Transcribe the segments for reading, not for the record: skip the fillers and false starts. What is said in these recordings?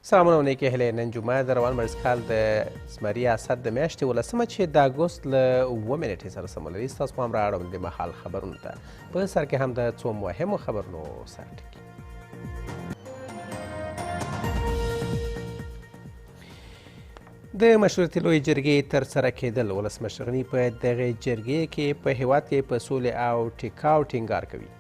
سلامونه او نیکې هیلې. نن جمعه د روان لمریز کال د زمري اسد د میاشتې 18مه چې د اګست له 7مې نېټې سره سمون لري، ستاسو پام را اړوم د مهال خبرونو ته. په سر کې هم د څو مهمو خبرونو سرټکي. د مشورتي لویې جرګې ترسره کېدل. ولسمشر غني په دغې جرګې کې په هیواد کې په سولې او ټیکاو ټینګار کوي.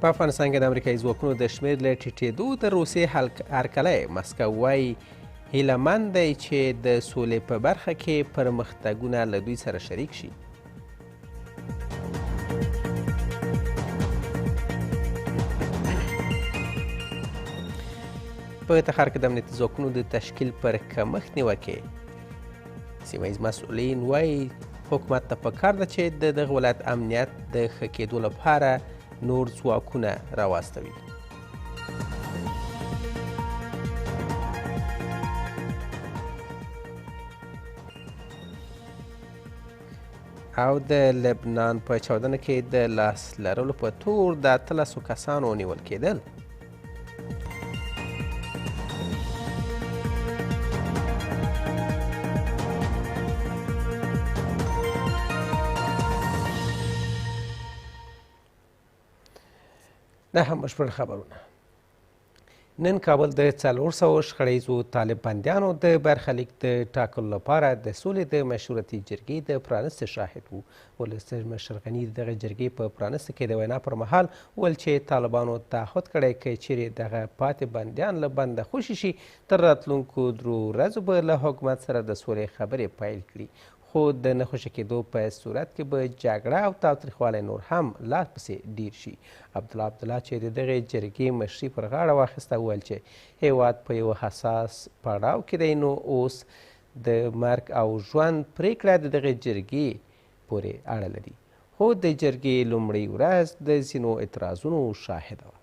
په افغانستان کې د امریکایي ځواکونو د شمېر له ټیټېدو د روسیې هرکلی. مسکو وایي هیله مند دی چې د سولې په برخه کې پرمختګونه له دوی سره شریک شي. په تخار کې د امنیتي ځواکونو د تشکیل پر کمښت نیوکې. سیمه ییز مسؤلین وایي حکومت ته پکار ده چې د دغه ولایت امنیت د ښه کېدو لپاره نور ځواکونه راواستوي. او د لبنان په چاودنه کې د لاس لرلو په تور د 18 کسانو نیول کېدل. دا هم بشپړ خبرونه. نن کابل د 400 شخړه ییزو طالب بندیانو د برخلیک د ټاکلو لپاره د سولې د مشورتي جرګې د پرانستې شاهد وو. ولسمشر غني د دغې جرګې په پرانسته کې د وینا پر مهال وویل چې طالبانو تعهد کړی که چیرې دغه پاتې بندیان له بنده خوشې شي، تر راتلونکو 3 ورځو به له حکومت سره د سولې خبرې پیل کړي، خو د نه خوشې کېدو په صورت کې به جګړه او تاوتریخوالی نور هم لا پسې ډیر شي. عبدالله عبدالله چې د دغې جرګې مشري پر غاړه واخیسته وویل چې هیواد په یوه حساس پړاو کې دی، نو اوس د مرګ او ژوند پرېکړه د دغې جرګې پورې اړه لري. خو د جرګې لومړۍ ورځ د ځینو اعتراضونو شاهده وه.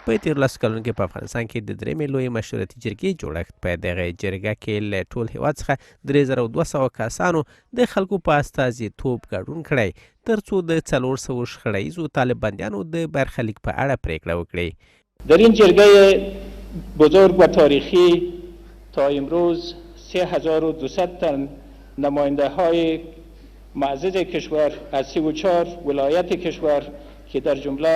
په تېرو 10 کلونو کې په افغانستان کې د درېیمې لویې مشورتي جرګې جوړښت. په دغې جرګه کې له ټول هیواد څخه 3200 کسانو د خلکو په استازیتوب ګډون کړی، ترڅو د 400 شخړه ییزو طالب بندیانو د برخلیک په اړه پرېکړه وکړي. در این جرګه بزرگ و تاریخی تا امروز 3200 تن نماینده های معزز کشور از 34 ولایت کشور که در جمله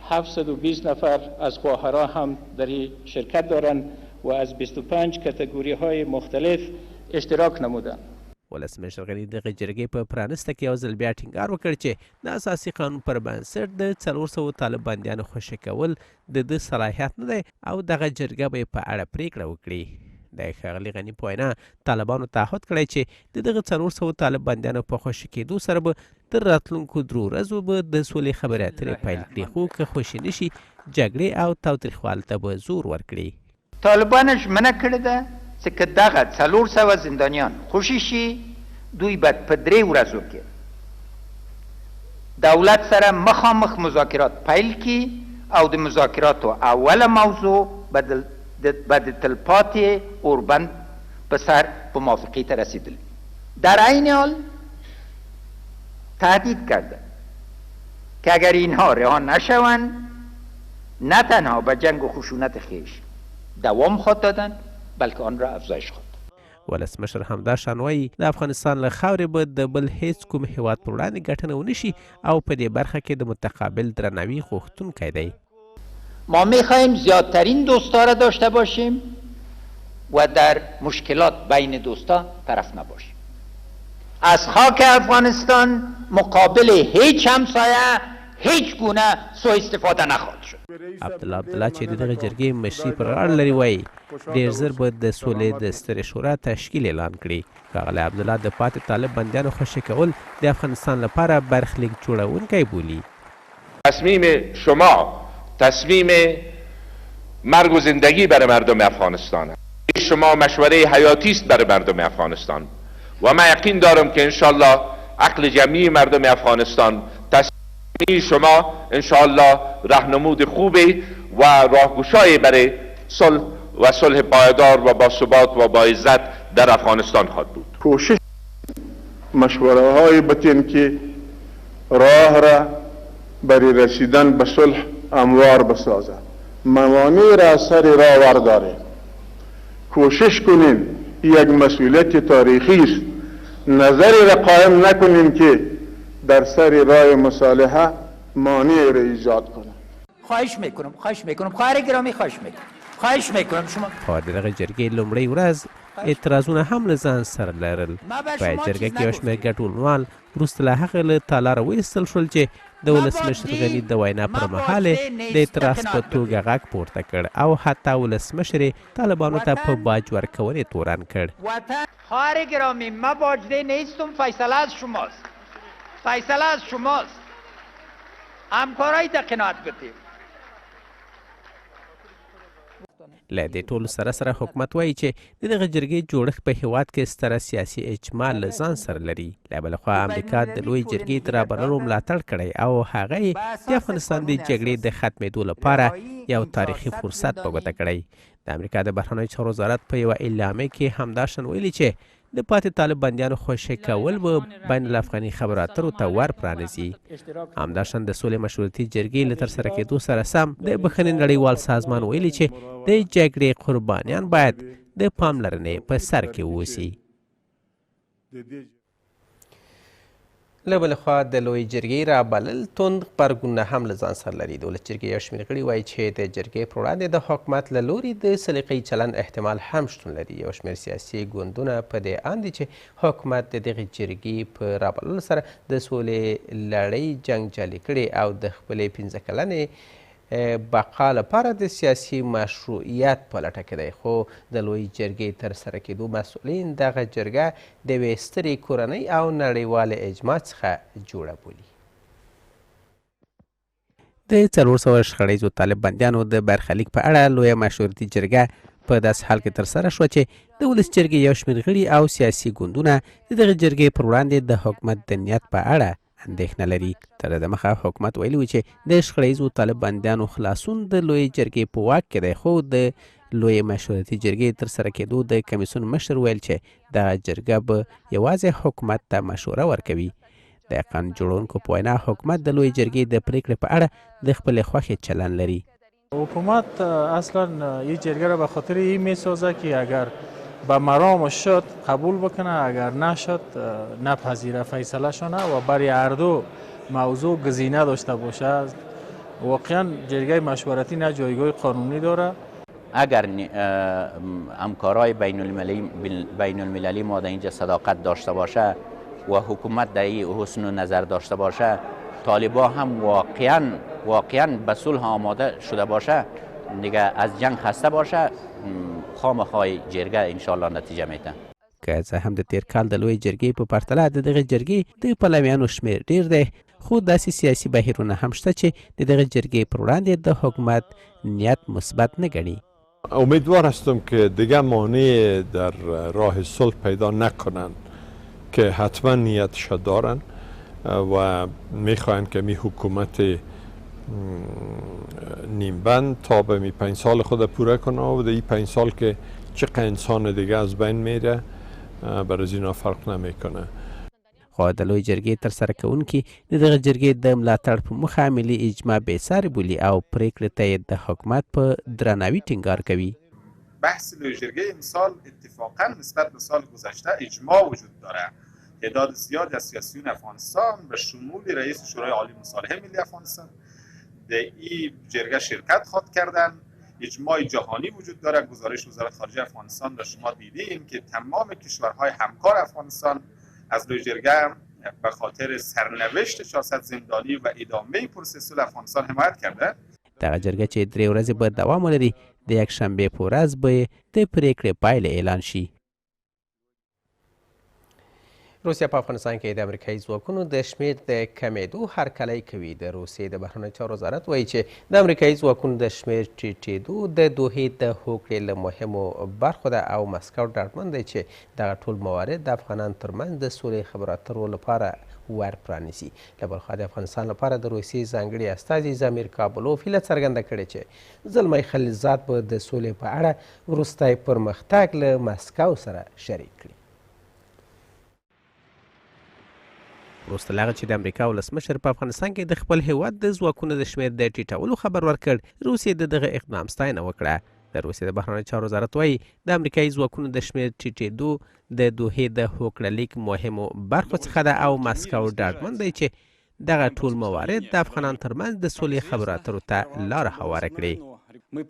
720 نفر از خواهران هم در این شرکت دارند و از 25 کتگوری های مختلف اشتراک نمودند. ولسمشر غني دغې جرګې په پرانسته کې یو ځل بیا ټینګار وکړ چې د اساسي قانون پر بنسټ د 400 طالب بندیانو خوشې کول د ده صلاحیت نه دی او دغه جرګه به یې په اړه پرېکړه وکړي. د ښاغلي غني په وینا طالبانو تعهد کړی چې د دغه 400 طالب بندیانو په خوشې کېدو سره به تر راتلونکو 3 ورځو به د سولې خبرې اترې پیل کړي، خو که خوشې نه شي جګړې او تاوتریخوالي ته به زور ورکړي. طالبانو ژمنه کړې ده چې که دغه 400 زندانیان خوشې شي، دوی به په 3 ورځو کې دولت سره مخامخ مذاکرات پیل کړي او د مذاکراتو اوله موضوع به د تلپاتې اوربند په سر په موافقې ته رسېدل. در عین حال تهدید کرده که اگر اینها رها نشوند، نه تنها به جنگ و خشونت خویش دوام خواهد دادن، بلکه آن را افزایش خواهد داد. ولسمشر همداشان وایي د افغانستان له خاورې به د بل هیڅ کوم هیواد پر وړاندې ګټنه ونه شي او په دې برخه کې د متقابل درناوي غوښتونکی دی. ما میخواهیم زیادترین دوستا را داشته باشیم و در مشکلات بین دوستا طرف نباشیم. از خاک افغانستان مقابل هیچ همسایه هیچ گونه سوء استفاده نخواهد شد. عبدالله عبدالله چې د دغې جرګې مشري پر غاړه لري وایي ډېر زر به د سولې د سترې شورا تشکیل اعلان کړي. ښاغلی عبدالله د پاتې طالب بندیانو خوشې کول د افغانستان لپاره برخلیک جوړونکی بولي. تصمیم شما تصمیم مرگ و زندگی برای مردم افغانستان است. شما مشوره حیاتی است برای مردم افغانستان و من یقین دارم که انشالله عقل جمعی مردم افغانستان تصمیم شما انشالله رهنمود خوبی و راهگشای برای صلح و صلح پایدار و با ثبات و با عزت در افغانستان خواهد بود. کوشش مشوره های بتین که راه را برای رسیدن به صلح هموار بسازه، موانع را سر راه ورداره. کوشش کنیم، یک مسئولیت تاریخی است، نظری را قائم نکنیم که در سر راه مصالحه مانع را ایجاد کنه. خواهش میکنم، خواهش میکنم خواهر گرامی، خواهش میکنم، خواهش میکنم شما. خو د دغې جرګې لومړۍ ورځ اعتراضونه هم له ځان سره لرل. په جرګه کې یو شمېر ګډونوال وروسته له هغه له تالاره وایستل شول چې د ولسمشر غني د وینا پر مهال د اعتراض په توګه غږ پورته کړ او حتی ولسمشر یې طالبانو ته په باج ورکونې تورن کړ. خواهر گرامی، ما باجده نیستم، فیصله از شماست، فیصله از شماست، همکارای ته قناعت بتیم. له دې ټولو سره سره حکومت وایي چې د دغې جرګې جوړښت په هیواد کې ستره سیاسي اجماع له ځان سره لري. له بلې خوا امریکا د لویې جرګې د رابللو ملاتړ کړی او هغه یې د افغانستان د جګړې د ختمېدو لپاره یو تاریخي فرصت په ګوته کړی. د امریکا د بهرنیو چارو وزارت په یوه اعلامیه کې همداشان ویلي چې د پاتې طالب بندیانو خوشې کول به بین الافغاني خبرو اترو ته ور پرانیزي. همداشان د سولې مشورتي جرګې له ترسره کېدو سره سم د بښنې نړیوال سازمان ویلي چې د جګړې قربانیان باید د پاملرنې په سر کې اوسي. له بلې خوا د لویې جرګې رابلل توند غبرګونونه هم له ځان سره لري. د ولس جرګې یو شمېر غړي وایي چې د جرګې پر وړاندې د حکومت له لوري د سلیقهيي چلند احتمال هم شتون لري. یو شمېر سیاسي ګوندونه په دې اند دي چې حکومت د دغې جرګې په رابللو سره د سولې لړۍ جنګجالي کړې او د خپلې 5 کلنې بقا لپاره د سیاسي مشروعیت په لټه کې دی. خو د لویې جرګې ترسره کېدو مسؤلین دغه جرګه د یوې سترې کورنۍ او نړیوالې اجماع څخه جوړه بولي. د 400 شخړیزو طالب بندیانو د برخلیک په اړه لویه مشورتي جرګه په داسې حال کې ترسره شوه چې د ولس جرګې یو شمېر غړي او سیاسي ګوندونه د دغې جرګې پر وړاندې د حکومت د نیت په اړه اندېښنه لري. تر دې دمخه حکومت ویلي و چې د شخړیزو طالب بندیانو خلاصون د لویې جرګې په واک کې دی، خو د لویې مشورتي جرګې ترسره کېدو د کمیسیون مشر ویل چې دغه جرګه به یوازې حکومت ته مشوره ورکوي. د قانون جوړونکو په وینا حکومت د لویې جرګې د پرېکړې په اړه د خپلې خوښې چلند لري. حکومت اصلا این جرګه را به خاطر این میسازه که اگر به مرام شد قبول بکنه، اگر نشد نپذیره فیصله شونه و برای هر دو موضوع گزینه داشته باشه. واقعا جرګه مشورتی نه جایگاه قانونی داره. اگر همکارای بین المللی ما در اینجا صداقت داشته باشه و حکومت در این حسن نظر داشته باشه، طالبا هم واقعا به صلح آماده شده باشه، دیگه از جنگ خسته باشه، خامخواه جرګه انشاءالله نتیجه میده. که څه هم د تېر کال د لویې جرګې په پرتله د دغې جرګې د پلویانو شمېر ډېر دی، خو داسې سیاسي بهیرونه هم شته چې د دغې جرګې پر وړاندې د حکومت نیت مثبت نه ګڼي. امیدوار هستم که دیگه مانع در راه صلح پیدا نکنند که حتما نیتش دارن و میخواهند که می حکومت نیمبند تا به می 5 سال خود پوره کنه و در این 5 سال که چقدر انسان دیگه از بین میره بر از اینا فرق نمیکنه. خو د لویې جرګې ترسره کوونکي د دغې جرګې د ملاتړ په موخه ملي اجماع بې ساري بولي او پرېکړې ته یې د حکومت په درناوي ټینګار کوي. بحث لویې جرګې امسال اتفاقا نسبت به سال گذشته اجماع وجود داره. تعداد زیاد از سیاسیون افغانستان به شمول رئیس شورای عالی مصالحه ملی افغانستان در این جرگه شرکت خواد کردن. اجماع جهانی وجود داره. گزارش وزارت خارجه افغانستان را شما دیدیم که تمام کشورهای همکار افغانستان از لویه جرگه به خاطر سرنوشت 400 زندانی و ادامه پروسه صلح افغانستان حمایت کرده. دغه جرګه چې 3 ورځې به دوام ولري، د یکشنبې په ورځ به یې د پرېکړې پایلې اعلان شي. روسیه په افغانستان کې د امریکایي ځواکونو د شمېر د کمېدو هرکلی کوي. د روسیې د بهرنیو چارو وزارت وایي چې د امریکایي ځواکونو د شمېر ټیټېدو د دوحې د هوکړې له مهمو برخو ده او مسکو ډاډمن دی چې دغه ټول موارد د افغانانو ترمنځ د سولې خبرو اترو لپاره ور پرانیزي. له بل خوا د افغانستان لپاره د روسیې ځانګړي استازي ضمیر کابلوف هیله څرګنده کړې چې زلمی خلیلزاد به د سولې په اړه وروستی پرمختګ له مسکو سره شریک کړي. وروسته له هغه چې د امریکا ولسمشر په افغانستان کې د خپل هیواد د ځواکونو د شمېر د ټیټولو خبر ورکړ، روسیې د دغه اقدام ستاینه وکړه. د روسیې د بهرنیو چارو وزارت وایي د امریکایي ځواکونو د شمېر ټیټېدو د دوحې د هوکړه لیک مهمو برخو څخه ده او مسکو ډاډمن دی چې دغه ټول موارد د افغانانو ترمنځ د سولې خبرو اترو ته لاره هواره کړي. موږ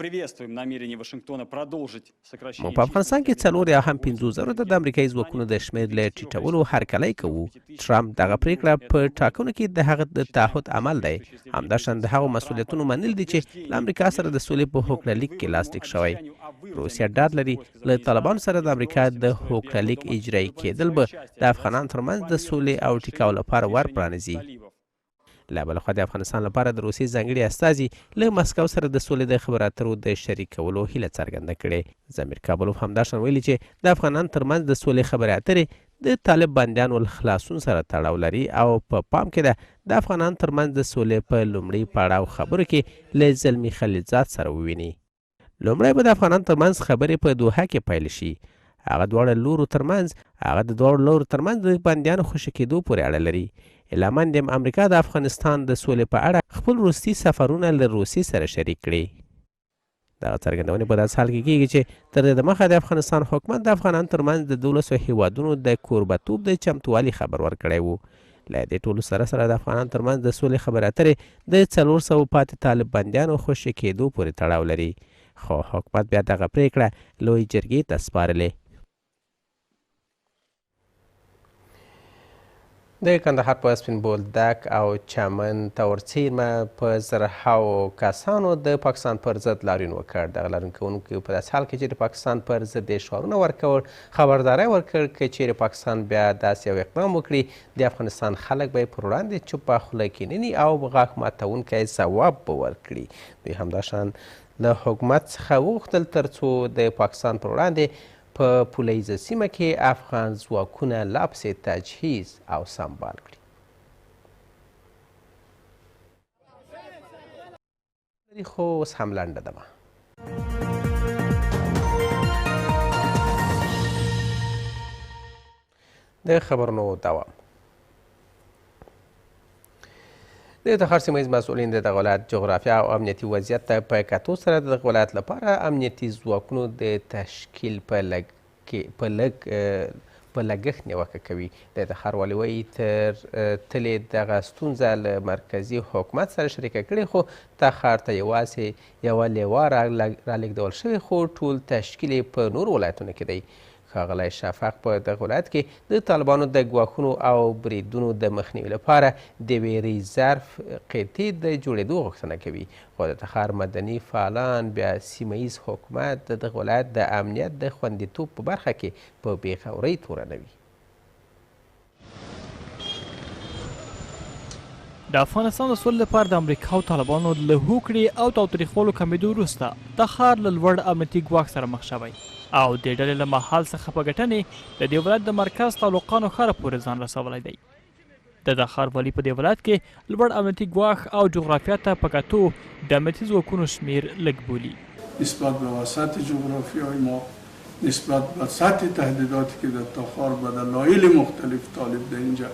په افغانستان کې 4 یا هم 5 زرو ته د امریکایي ځواکونو د شمېر له ټیټولو هرکلی کوو. ټرمپ دغه پرېکړه په ټاکنو کې د هغه د تعهد عمل دی، همداشان د هغو مسؤلیتونو منل دي چې له امریکا سره د سولې په هوکړه لیک کې لاسلیک شوی. روسیه ډاډ لري له طالبانو سره د امریکا د هوکړه لیک اجرایي کېدل به د افغانانو ترمنځ د سولې او ټیکاو لپاره ور پرانیزي. له بل خوا د افغانستان لپاره د روسیې ځانګړي استازي له مسکو سره د سولې د خبرو اترو د شریکولو هیله څرګنده کړې. ضمیر کابلوف همداشان ویلي چې د افغانانو ترمنځ د سولې خبرې اترې د طالب بندیانو له خلاصون سره تړاو لري او په پام کې ده د افغانانو ترمنځ د سولې په لومړي پړاو خبرو کې له زلمي خلیلزاد سره وویني. لومړی به د افغانانو ترمنځ خبرې په دوحه کې پیل شي. هغه د دواړو لورو ترمنځ د بندیانو خوشې کېدو پورې اړه لري. هیلهمند یم امریکا د افغانستان د سولې په اړه خپل وروستي سفرونه له روسیې سره شریک کړي. دغه څرګندونې په داسې حال کې کېږي چې تر دې دمخه د افغانستان حکومت د افغانانو ترمنځ د 12 هیوادونو د کوربتوب د چمتووالي خبر ورکړی و. له دې ټولو سره سره د افغانانو ترمنځ د سولې خبرې اترې د 400 پاتې طالب بندیانو خوشې کېدو پورې تړاو لري، خو حکومت بیا دغه پرېکړه لویې جرګې ته سپارلې. د کندهار په سپین بولدک او چمن ته ورڅېرمه په زرهاوو کسانو د پاکستان پر ضد لاریون وکړ. دغه لاریون کوونکي په داسې حال کې چې د پاکستان پر ضد یې شعارونه ورکول، خبرداری ورکړ که چیرې پاکستان بیا داسې یو اقدام وکړي، د افغانستان خلک به یې پر وړاندې چوپه خوله کښېنني او غاښ ماتوونکی ځواب به ورکړي. دوی همداشان له حکومت څخه وغوښتل ترڅو د پاکستان پر وړاندې په پوله ییزه سیمه کې افغان ځواکونه لا پسې تجهیز او سمبال کړي. خو اوس هم لنډه دمه. د خبرونو دوام. د تخار سیمه ییز مسؤلین د دغه ولایت جغرافیا او امنیتي وضعیت ته په کتو سره د دغه ولایت لپاره امنیتي ځواکونو د تشکیل په لګښت نیوکه کوي. د تخار والي وایي تر تلې دغه ستونزه له مرکزي حکومت سره شریکه کړې، خو تخار ته یوازې یوه لوا رالېږدول شوې، خو ټول تشکیل یې په نورو ولایتونو کې دی. ښاغلی شفق په دغه ولایت کې د طالبانو د ګواښونو او بریدونو د مخنیوي لپاره د یوې ریزرف قطعې د جوړېدو غوښتنه کوي، خو د تخار مدني فعالان بیا سیمه ییز حکومت د دغه ولایت د امنیت د خوندیتوب په برخه کې په بېغورۍ تورنوي. د افغانستان د سولې لپاره د امریکا او طالبانو له هوکړې او تاوتریخوالو کمېدو وروسته تخار له لوړ امنیتي ګواښ سره مخ شوی او دې ډلې له محل څخه په ګټنې د دې ولایت د مرکز تالقانو ښاره پورې ځان رسولی دی. د تخار والي په دې ولایت کې لوړ امنیتي ګواښ او جغرافیا ته په کتو د امنیتي ځواکونو شمېر لږ بولي. نسبت به وسط جغرافیای ما، نسبت به سطح تهدیداتی که در تخار به دلایل مختلف طالب در اینجا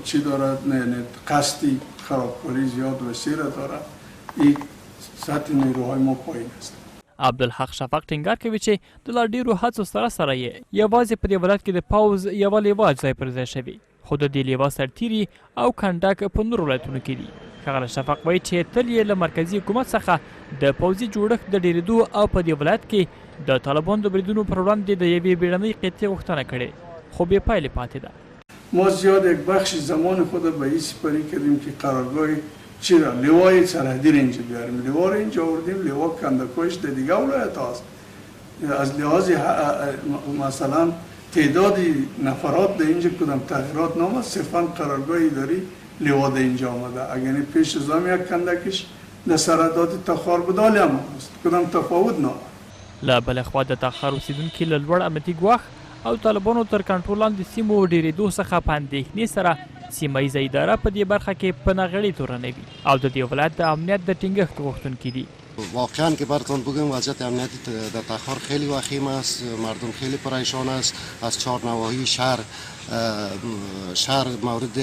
چی دارد، نه قصدی خرابکاری زیاد وسیع را دارد، این سطح نیروهای ما پایین است. عبدالحق شفق ټینګار کوي چې د لا ډېرو هڅو سره سره یې یوازې په دې ولایت کې د پوځ یوه لوا ځای پر ځای شوې، خو د دې لوا سرتیري او کنډک په نورو ولایتونو کې دي. ښاغلی شفق وایي چې تل یې له مرکزي حکومت څخه د پوځي جوړښت د ډېرېدو او په دې ولایت کې د طالبانو د بریدونو پر وړاندې د یوې بیړنۍ قطعې غوښتنه کړې، خو بې پایلې پاتې ده. ما زیاد یک بخش زمان خود به این سپری کردیم که قرارگاه چرا لوای سرحدی را اینجا بیاریم، لوا را اینجا آوردیم، لوا کندکایش در دیگه ولایت هاست. از لحاظ مثلا تعداد نفرات در اینجا کدام تغییرات نامد، صرفا قرارگاه اداری لوا در اینجا آمده. اگر پیش از یک کندکش در سرحدات تخار بود، حالی هم است، کدام تفاوت نامد. له بلې خوا د تخار اوسېدونکي له لوړ امنیتي ګواښ او طالبانو تر کنټرول لاندې سیمو ډېرېدو څخه په اندېښنې سره سیمه ییزه اداره په دې برخه کې په ناغېړۍ تورنوي او د دې ولایت د امنیت د ټینګښت غوښتونکي دي. واقعا که برتان بگویم، وضعیت امنیتی در تخار خیلی وخیم است. مردم خیلی پریشان است. از چهار نواحی شهر مورد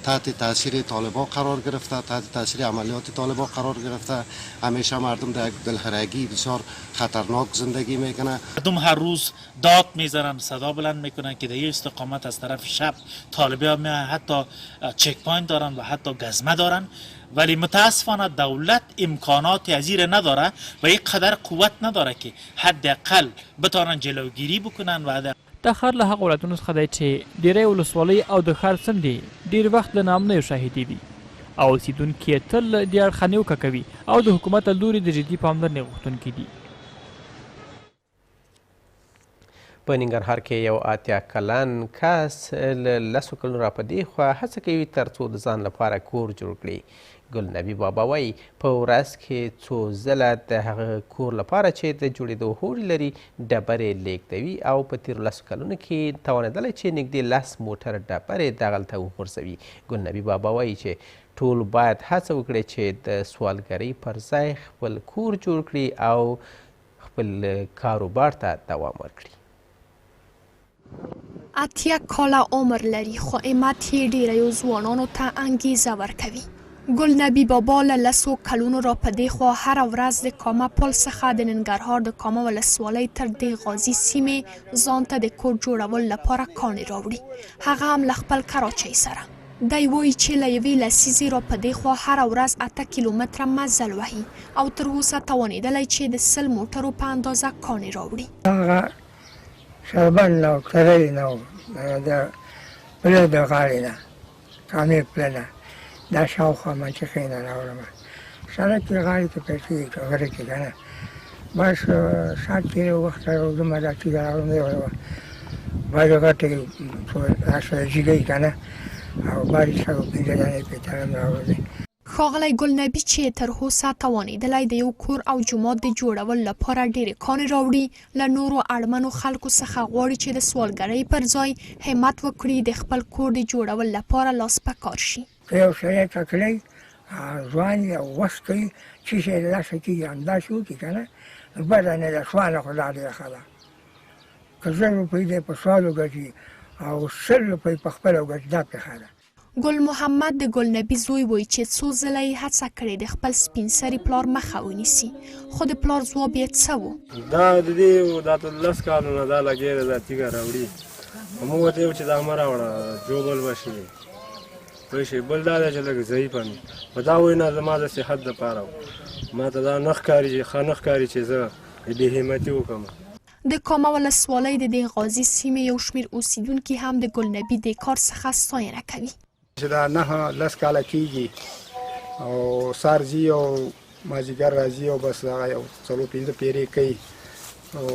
تحت تاثیر طالبا قرار گرفته، تحت تاثیر عملیات طالبا قرار گرفته. همیشه مردم در یک دلهرگی بسیار خطرناک زندگی میکنه. مردم هر روز داد میزنن، صدا بلند میکنن که در استقامت از طرف شب طالبی ها میان، حتی check point دارن و حتی گزمه دارن، ولی متاسفانه دولت امکانات ازی ره نداره و یک قدر قوت نداره که حداقل بتانن جلوگیری بکنن و تخار له هغو ولایتونو څخه دی چې ډېری ولسوالۍ او د ښار څنډې ډېر وخت د ناامنیو شاهدې وي او اوسېدونکي یې تل له دې اړخه نیوکه کوي او د حکومت له لوري د جدي پاملرنې غوښتونکي دي. په ننګرهار کې یو 80 کلن کس له 10 کلونو را په دې خوا هڅه کوي ترڅو د ځان لپاره کور جوړ کړي. ګل نبي بابا وایي په ورځ کې څو ځله د هغه کور لپاره چې د جوړېدو هوډ لري ډبرې لیږدوي او په تېرو 10 کلونو کې توانېدلی چې نږدې 10 موټر ډبرې دغلته وغورځوي. ګل نبي بابا وایي چې ټول باید هڅه وکړي چې د سوالګرۍ پر ځای خپل کور جوړ کړي او خپل کاروبار ته دوام ورکړي. 80 کاله عمر لري، خو همت یې ډېریو ځوانانو ته انګېزه ورکوي. ګل نبي بابا له 10 کلونو را په دې خوا هره ورځ د کامه پل څخه د ننګرهار د کامه ولسوالۍ تر دې غازي سیمې ځان ته د کور جوړولو لپاره کاڼي راوړي، هغه هم له خپل کراچۍ سره. دی وایي چې له یوې لسیزې را په دې خوا هره ورځ 8 کیلومتره مزل وهي او تر اوسه توانېدلی چې د 100 موټرو په اندازه کاڼي راوړي. هغه شربن نه و، ترۍ نه و، د پله د غاړې نه، کامې پله نه، دا شاوخوا منطقې نه راوړم. سړک یې غاړې ته پیسې دي که غره کې که نه، بس ساعت تېر وخت دومره دا تیږه راوړم، یوه بعضې غټې راسره جیګۍ که نه، او بعضې څلور پنځه دانې پیتل هم راوړلې. ښاغلی ګل نبي چې تر اوسه توانېدلی د یو کور او جومات د جوړولو لپاره ډېرې کاڼې راوړي، له نورو اړمنو خلکو څخه غواړي چې د سوالګرۍ پر ځای همت وکړي، د خپل کور د جوړولو لپاره لاس په کار شي. که یو سړی تکړه ځوان وي او وس کوي، څه شی له لاسه کېږي همداسې وکړي که نه، بده نه ده. سواله خو دا ډېره ښه ده، که 1000 روپۍ دی په سوال وګټي او 100 روپۍ په خپله وګټي، دا پرې ښه ده. ګل محمد د ګل نبي زوی وایي چې څو ځله یې هڅه کړې د خپل سپین سري پلار مخه ونیسي، خو د پلار ځواب یې څه و؟ دا د دې دا تر 10 کالو نه دا لګیا دی، دا تیږه راوړي، موږ ورته ویل چې دا مه راوړه، ژوبل به شي، پوه شي. بل دا دی چې لږ ضعیفه مې، خو دا وایي نه، زما د صحت دپاره و، ما ته دا نه ښکاري چې ښه نه ښکاري چې زه بې همتي وکړم. د کامه ولسوالۍ د دې غازي سیمې یو شمېر اوسېدونکي هم د ګل نبي دې کار څخه ستاینه کوي. چې دا 9 10 کاله کېږي او سهار ځي او مازدیګر راځي او بس دغه یو 4 5 پیرې کوي، او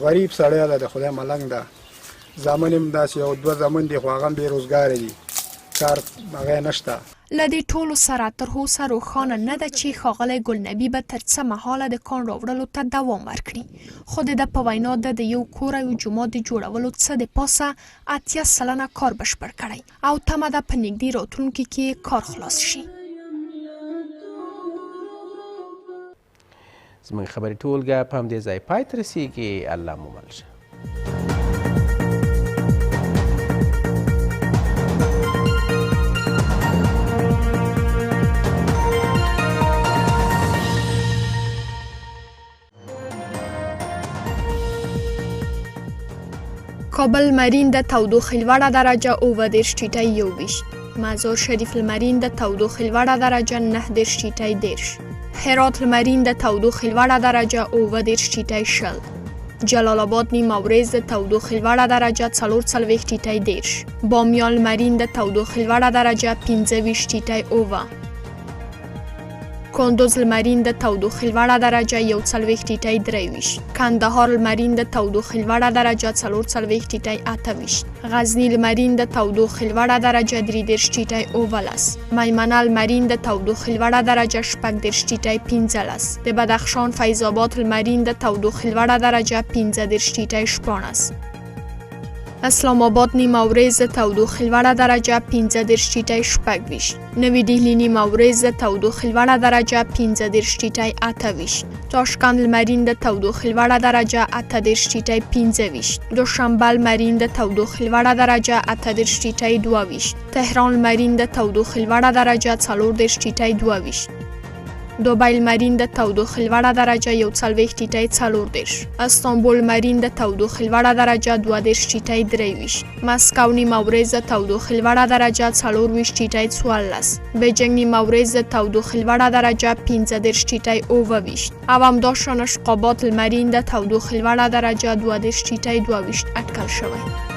غریب سړی ده، د خدای ملنګ ده. زامن یې هم داسې یو 2 زامن دي، خو هغه هم بې روزګاره دي، کار هغه یې نشته. له دې ټولو سره تر اوسه روښانه نه ده چې ښاغلی ګل نبي به تر څه مهاله د کاڼ راوړلو ته دوام ورکړي، خو د ده په وینا ده د یو کور او جومات د جوړولو څه د پاسه 80% کار بشپړ کړی او تمه ده په نږدې راتلونکي کې یې کار خلاص شي. زموږ خبري ټولګه په همدې ځای پای ته رسېږي. الله مو مل شه. کابل لمرین د تودوخې لوړه درجه 37.21، مزار شریف لمرین د تودوخې لوړه درجه 39.30، هرات لمرین د تودوخې لوړه درجه 37.20، جلال آباد نیمه ورځ د تودوخې لوړه درجه 44.30، بامیان لمرین د تودوخې لوړه درجه 25.7. کندوز لمرین د تودوخې لوړه درجه 41 ټیټی 23، کندهار لمرین د تودوخې لوړه درجه 44 ټیټی 28، غزني لمرین د تودوخې لوړه درجه 33 ټیټی 17، میمنه لمرین د تودوخې لوړه درجه 36 ټیټی 15، د بدخشان فیض آباد لمرین د تودوخې لوړه درجه 35 ټیټی 16. اسلام آباد نیمه ورځ د تودوخې لوړه درجه 35 ټیټی 26، نوی ډهلي نیمه ورځ د تودوخې لوړه درجه 35 ټیټی 28، تاشکند لمرین د تودوخې لوړه درجه 38 ټیټی 25، دوشنبه لمرین د تودوخې لوړه درجه 38 ټیټی 22، تهران لمرین د تودوخې لوړه درجه 34 ټیټی 22، دوبۍ لمرین د تودوخې لوړه درجه 41 ټیټی 34، استانبول لمرین د تودوخې لوړه درجه 32 ټیټی 23، مسکو نیمه ورځ د تودوخې لوړه درجه 24 ټیټی 14، بیجینګ نیمه ورځ د تودوخې لوړه درجه 35 ټیټی 27 او همداشان اشقابات لمرین د تودوخې لوړه درجه 32 ټیټی 22 اټکل شوی.